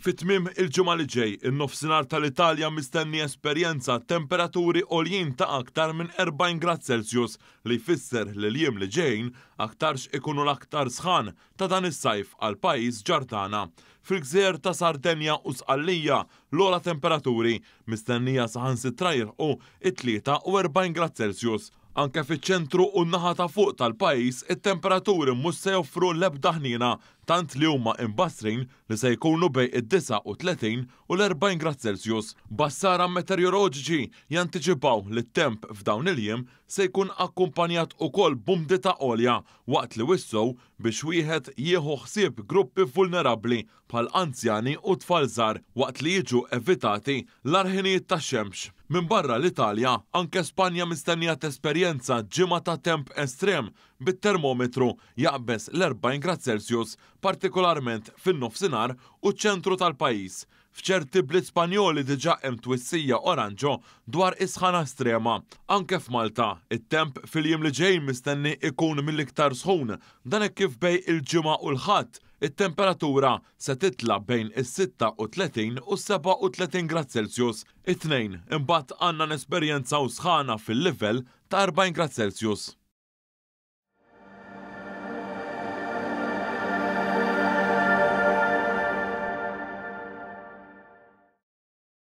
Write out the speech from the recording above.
Fi tmiem il-ġimgħa li ġej, in-Nofsinhar tal-Italja mistenni jesperjenza temperaturi għoljin ta' aktar minn 40 grad Celsius li jfisser li l-jiem li ġejjin aktarx ikunu l-aktar sħan ta' dan is-sajf għall-pajjiż ġar tagħna. Fil-gżejjer ta' Sardenja u Sqallija, l-ogħla temperaturi mistennija saħansitra jilħqu t-43 grad Celsius. Anke fiċ-ċentru u n-naħa ta' fuq tal-pajjiż it-temperaturi mhux se joffru l-ebda ħniena tant li huma imbassrin li se jkunu bejn id-39 u l-40 grad Celsius. Bassara meteoroloġiċi jantiċipaw li t-temp f'dawn il-jiem se jkun akkumpanjat ukoll b'umdità għolja waqt li wissew biex wieħed jieħu ħsieb gruppi vulnerabbli bħal anzjani u tfal żgħar waqt li jiġu evitati l-agħar ħinijiet tax-xemx. Minbarra l-Italja, anke Spanja mistennija tesperjenza ġimgħa ta' temp estrem bit-termometru jaqbeż l-40 grad Celsius, partikolarment fin-Nofsinhar u ċ-ċentru tal-pajjiż. F'ċerti bliet Spanjoli diġà hemm twissija oranġo dwar is-sħana estrema. Anke f'Malta, it-temp fil-jiem li ġejjin mistenni jkun mill-iktar sħun. Dan hekk kif bejn il-Ġimgħa u l-Ħadd, it-temperatura se titla' bejn is-36 u s-37 grad Celsius. It-Tnejn, imbagħad għandna nesperjenzaw sħana fil-livell ta' 40 grad Celsius.